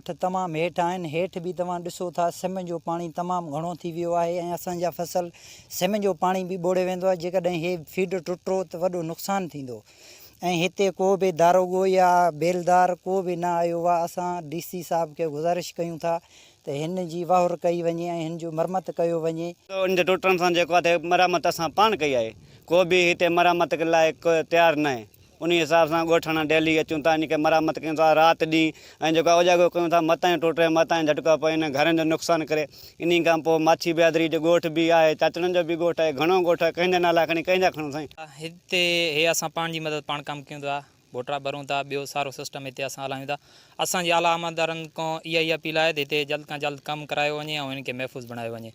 ڳوٺ تمام هيٺ آهن، هيٺ به توهان ڏسو ٿا سم جو پاڻي تمام گهڻو ٿي ويو آهي ۽ اسان جا فصل سم جو پاڻي به ٻوڙي ويندو آهي، جيڪڏهن هي فيڊ ٽٽو ته وڏو نقصان ٿيندو ۽ هتي ڪو به داروغو يا بيلدار ڪو به نه آيو آهي، اسان ڊي سي صاحب کي گذارش ڪيون ٿا ته هن جي واهر ڪئي وڃي ۽ هن جو مرمت ڪيو وڃي. ان جي ٽٽڻ سان جيڪو آهي مرمت اسان پاڻ ڪئي آهي، ڪو به هتي مرمت لاء تيار ناهي. انهي حساب سان ڳوٺاڻا ڊيلي اچون ٿا ان کي مرمت ڪيون ٿا رات ڏينهن ۽ جيڪو آهي اوجاڳو ڪيون ٿا متان ٽوٽي متان جهٽڪا پئي انهن گهرن جو نقصان ڪري انهي کان پوء ماڇي برادري جو ڳوٺ به آهي چاچڙن جو به ڳوٺ آهي گهڻو ڳوٺ آهي ڪنهن جا نالا کڻي ڪنهن جا کڻون سائين. هتي هي اسان پاڻ جي مدد پاڻ ڪم ڪيون ٿا ٻوٽرا ڀرون ٿا ٻيو سارو سسٽم هتي اسان هلايون ٿا اسان جي اعليٰ عملدارن کان اها ئي اپيل آهي ته هتي جلد کان جلد ڪم ڪرايو وڃي ۽ هن کي محفوظ بڻايو وڃي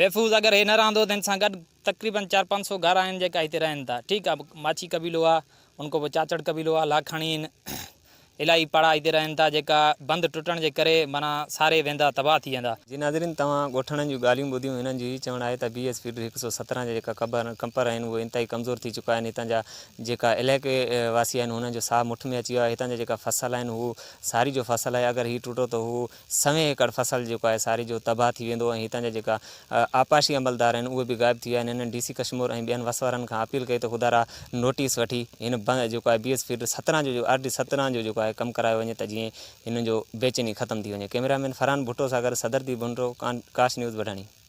محفوظ اگر هي نه رهندو ته هن سان گڏ تقريبن چار پنج سو گهر آهن جيڪا هتي رهن ٿا ٺيڪ آ ماڇي قبيلو آ ان کان پوء چاچڙ قبيلو آ لاکاڻي آهن الاهي پاڙا هتي رهن ٿا جيڪا بند ٽٽڻ جي ڪري معنيٰ ساري ويندا تباهه ٿي ويندا. جي ناظرين توهان ڳوٺاڻن جون ڳالهيون ٻڌيون هنن جو هي چوڻ آهي ته بي ايس فيڊر 117 جا جيڪا ڪبر ڪمپر آهن اهي انتهائي ڪمزور ٿي چڪا آهن هتان جا جيڪا علائقي واسي آهن هنن جو ساهه مٺ ۾ اچي ويو آهي هتان جا جيڪا فصل آهن هو ساري جو فصل آهي اگر هي ٽٽو ته هو سوين ايڪڙ فصل جيڪو آهي ساري جو تباهه ٿي ويندو ۽ هتان جا جيڪا آبپاشي عملدار آهن اهي به غائب ٿي ويا آهن هنن ڊي سي ڪشمور ۽ ٻين وس وارن کان اپيل ڪئي ته خدارا نوٽيس وٺي هن بند جيڪو آهي بي ايس فيڊر 17 جو آر ڊي 17 جو جيڪو آهي ڪم ڪرايو وڃي ته جيئن هنن جو بيچيني ختم ٿي وڃي ڪئميرا مين فرحان ڀٽو سان گڏ صدر the Bhundro Kash news Badhani.